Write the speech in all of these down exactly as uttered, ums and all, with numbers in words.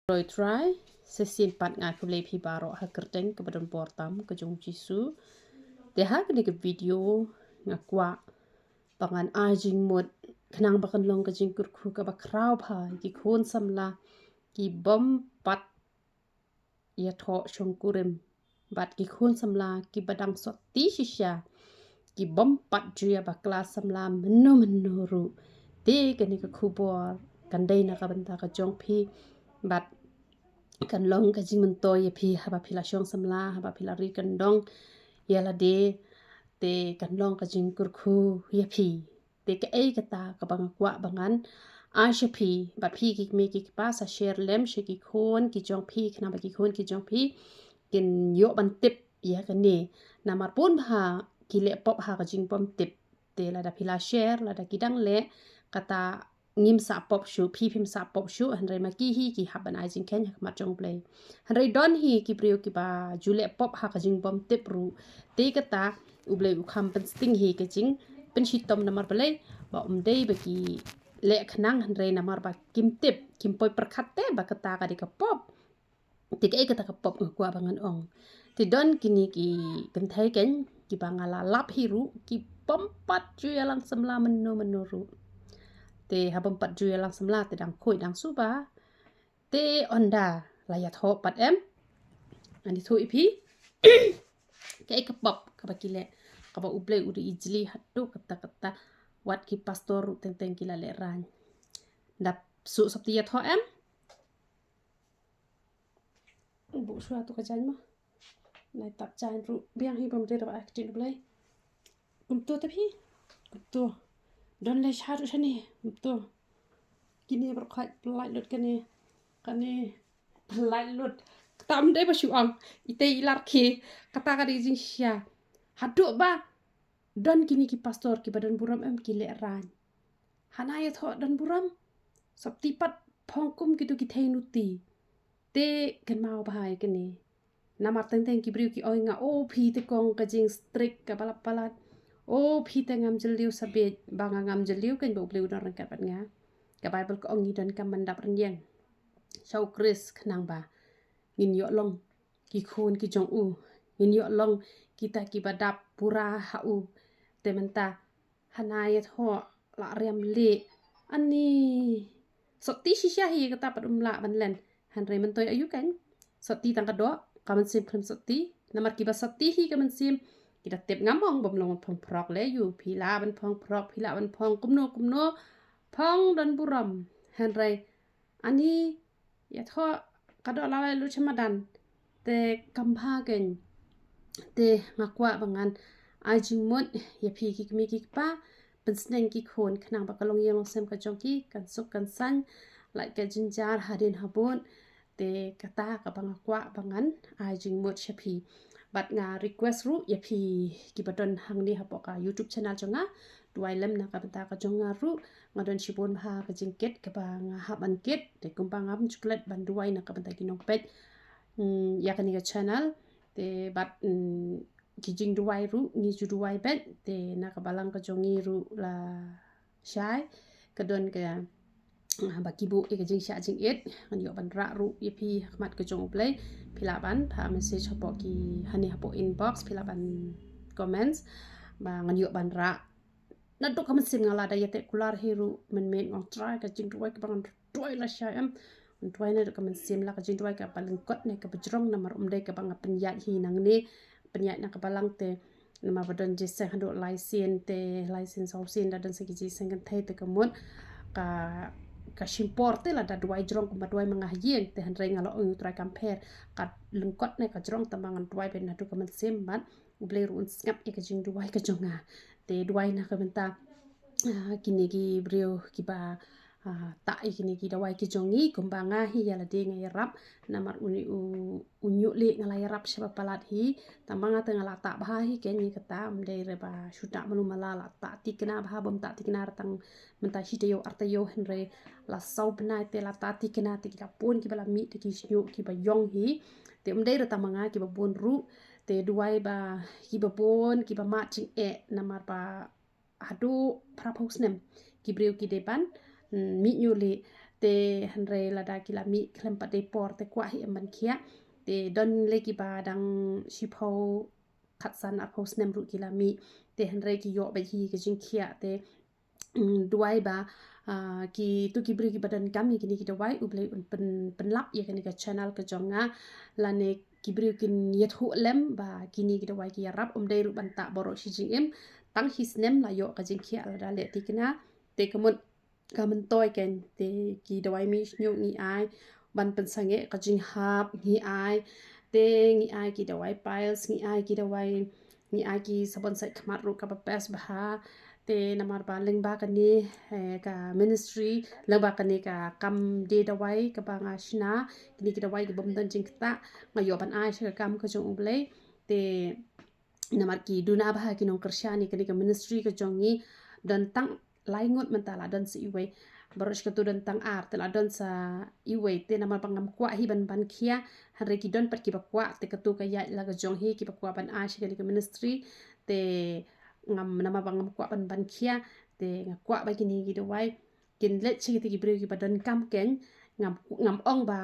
Roi Trai, shisien pat nga khublei phi baroh ha kyrteng kaba don bor tam ka jong Jisu. Te ha kane ka video nga kwah ba ngan ai jingmut khnang ba kan long ka jingkyrkhu kaba khraw bha ïa ki khun samla ki bym pat ïathoh shongkurim bad ki khun samla kiba dang sotti shisha ki bym pat ju ïa bakla samla mynno mynno ruh. Te kane ka khubor kan dei na ka bynta ka jong phi bad kan long ka jingmyntoi ïa phi haba phi la shong samla, haba phi la ri kyndong ïa lade, te kan long ka jingkyrkhu ïa phi. Te kaei kata kaba nga kwah ba ngan ai sha phi bad phi ki kmie ki kpa, sa share lem sha ki khun ki jong phi khnang ba ki khun ki jong phi kin ïoh ban tip ïa kane. Namar bun bha ki leh pop ha ka jingbym tip. Te lada phi la share, lada ki dang leh, kata ngim sah pop shuh, phi phim sah pop shuh, hynrei ma ki hi ki hap ban ai jingkheiñ ha khmat jong U Blei. Hynrei don hi ki briew kiba ju leh pop ha ka jingbym tip ruh. Te kata U Blei u kham pynsting hi ka jingpynshitom. Namar balei? Ba ym dei ba ki leh khnang, hynrei namar ba kim tip, kim poi pyrkhat te ba kata ka dei ka pop. Te kaei kata ka pop nga kwah ba ngan ong. Te don kine ki kynthei keiñ kiba nga la lap hi ruh ki bym pat ju ïalang samla mynno mynno ruh. Te ha bym pat ju ïalang samla te dang khuid dang suba. Te ynda la ïathoh pat em, ngan ïathuh ïa phi kaei ka pop kaba ki leh, kaba U Blei u da ijli haduh katta katta. Wat ki pastor ruh teng teng ki la lehraiñ. Dap suk sopti ïathoh em. Buh shuwa tu ka jaiñ mo. Nai tap jaiñ ruh biang hi bym dei da ba ai ktien U Blei. Kumto te phi. Kumto. Don lei sha ruh shane. Kumto. Kine baroh khat pynlait lut kane. Kane pynlait lut. Kata ym dei ba shu ong. Ite i lar ki. Kata ka dei jingshisha. Haduh ba don kine ki pastor kiba don burom em ki lehraiñ. Hana ïathoh don burom. Sopti pat phong kum kitu ki thei nuti. Te kynmaw bha ïa kane. Namar teng teng ki briew ki ong nga, o phi te kong ka jingstrict kaba la palat. O phi te ngam jylliew sa beit, ba nga ngam jylliew keiñ ba U Blei u don ryngkat bad nga. Ka Baibl ka ong ngi donkam ban dap rynïeng sha U Khrist khnang ba ngin ïoh long ki khun ki jong u, ngin ïoh long kita kiba dap pura ha u. Te mynta hana ïathoh la riam leh. Ani sopti shisha hi kata pat um lah ban len. Hynrei myntoi aïu keiñ? Sopti tang ka doh, ka mynsiem khlem sopti. Namar kiba sopti hi ka mynsiem. Ki da tip ngam ong bym long ban phong phrok lei aïu. Phi lah ban phong phrok, phi lah ban phong kumno kumno. Phong don burom. Hynrei ani ïathoh ka doh la lait lut sha madan. Te kam bha keiñ. Te nga kwah ba ngan ai jingmut ïa phi ki kmie ki kpa, pynsneng ki khun khnang ba ka longïing longsem ka jong ki kan suk kan saiñ, lait ka jynjar hadien habud. Te kata kaba nga kwah ba ngan ai jingmut sha phi. Bad nga request ruh ïa phi kiba don hangne hapoh ka YouTube channel jong nga, duwai lem na ka bynta ka jong nga ruh. Nga don shibun bha ka jingkit kaba nga hap ban kit, te kumba ngam ju klet ban duwai na ka bynta ki nongpeit, mm, ïa kane ka channel. Te bad, mm, ki jingduwai ruh ngi ju duwai beit, te na ka balang ka jong ngi ruh la shai, ka don ka, ah, ba ki buh ïa ka jingshah jingit. Ngan ïoh ban rah ruh ïa phi ha khmat ka jong U Blei. Phi lah ban phah message hapoh ki, hangne hapoh inbox, phi lah ban comments ba ngan ïoh ban rah. Naduh ka mynsiem nga la da ïateh kular hi ruh mynmiet nga ong Trai, ka jingduwai kaba ngan duwai la shai em. Ngan duwai naduh ka mynsiem, la ka jingduwai kaba lyngkot ne kaba jrong, namar um dei kaba nga pynïaid hi nangne, pynïaid na ka balang te. Namar ba don jingïaseng haduh lai sien te, lai sien saw sien da don sa ki jingïaseng kynthei te ka mut ka, ka shim por te lada duwai jrong kumba duwai ma nga ha ïing te, hynrei nga la ong U Trai kam pher, ka lyngkot ne ka jrong, tangba ngan duwai beit naduh ka mynsiem bad U Blei ruh un sngap ïa ka jingduwai ka jong nga. Te duwai na ka bynta, ah, kine ki briew kiba, ah, tah ïa kine ki dawai ki jong ngi, kumba nga hi ïa lade nga ïarap, namar une u, u ñiuh lieh nga la ïarap shaba palat hi, tangba nga te nga la tah bha hi keiñ ïa kata, ym dei re ba shu tah malu mala, la tah thikna bha, bym tah thikna re tang mynta shi taïew ar taïew, hynrei la saw bnai te la tah thikna te ki la bun kiba la mih te ki shñiuh kiba ïong hi. Te ym dei re tang ma nga, kiba bun ruh. Te duwai ba kiba bun kiba mad jingeh namar ba haduh phra phew snem ki briew ki dei ban, mm, mih ñiuh lieh. Te hynrei lada ki la mih khlem pat dei por te kwah hi em ban khiah. Te don lei kiba dang shiphew khatsan arphew snem ruh ki la mih. Te hynrei ki ïoh beit hi ka jingkhiah te, mm, duwai ba, ah, kitu ki briew kiba donkam ïa kine ki dawai, U Blei un pyn, pynlap ïa kane ka channel ka jong nga, lane ki briew kin ïathuh lem ba kine ki dawai ki ïarap. Ym dei ruh ban tah baroh shi jingim, tang shi snem la ïoh ka jingkhiah lada leh thikna. Te ka mut ka myntoi kein, te ki dawai mih shñiuh ngi ai ban pynsangeh ka jinghap, ngi ai, te ngi ai ki dawai piles, ngi ai ki dawai, ngi ai ki sabon sait khmat ruh kaba best bha. Te namar ba lyngba kane, eh, ka ministry, lyngba kane ka kam die dawai kaba nga shna, kine ki dawai ki bym don jingktah, nga ïoh ban ai sha ka kam ka jong U Blei. Te namar ki duna bha ki nongkyrshan ïa kane ka ministry ka jong ngi, don tang lai ngut mynta, la don sa iwei. Baroh shi katu don tang ar, te la don sa iwei. Te namar ba ngam kwah hi ban, ban khia, hynrei ki don pat kiba kwah, te katu ka ïaid la ka jong hi, kiba kwah ban ai sha kane ka ministry. Te ngam, namar ba ngam kwah ban, ban khia, te nga kwah ba kine ki dawai kin leit sha kiti ki briew kiba donkam kein. Ngam, ngam ong ba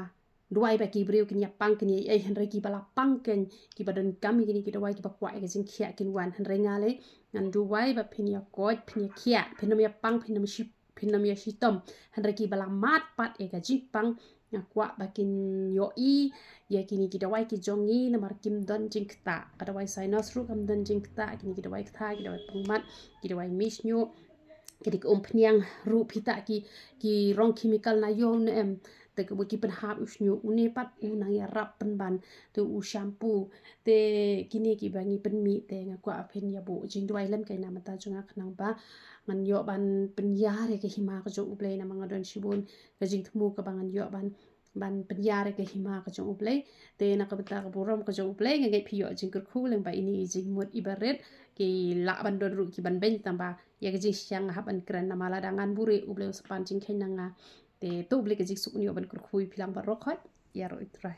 duwai ba ki briew kin ïa pang kin ïa ei, hynrei kiba la pang kein, kiba donkam ïa kine ki dawai, kiba kwah ïa ka jingkhiah kin wan. Hynrei nga lei ngan duwai ba phin ïa koit, phin ïa khiah, phin ym ïa pang, phin ym shi, phin ym ïa shitom. Hynrei kiba la mad pat ïa ka jingpang, nga kwah ba kin ïohi ïa kine ki dawai ki jong ngi, namar kim don jingktah. Ka dawai sinus ruh kam don jingktah, kine ki dawai ktha, ki dawai pangmat, ki dawai mih shñiuh, kine ki umphniang ruh phi tah ki, ki rong chemical na ïew ne em. Te kaba ki pynhap u shñiuh, une pat u nang ïarap pynban, te u shampoo. Te kine kiba ngi pynmih, te nga kwah phin ïa buh jingduwai lem kein na bynta jong nga khnang ba ngan ïoh ban pynïar ïa ka hima ka jong U Blei, namar nga don shibun ka jingthmu kaba ngan ïoh ban, ban pynïar ïa ka hima ka jong U Blei. Te na ka bynta ka burom ka jong U Blei, nga ngeit phi ïoh jingkyrkhu lyngba ine i jingmut iba rit. Ki lah ban don ruh kiban beiñ, tangba ïa ka jingshisha nga hap ban kren, namar lada ngan buhrieh U Blei u sa pan jingkheiñ na nga. Te to U Blei ka jingsuk un ïoh ban kyrkhu ïa phi lang baroh. Khot ïa roh ïa U Trai.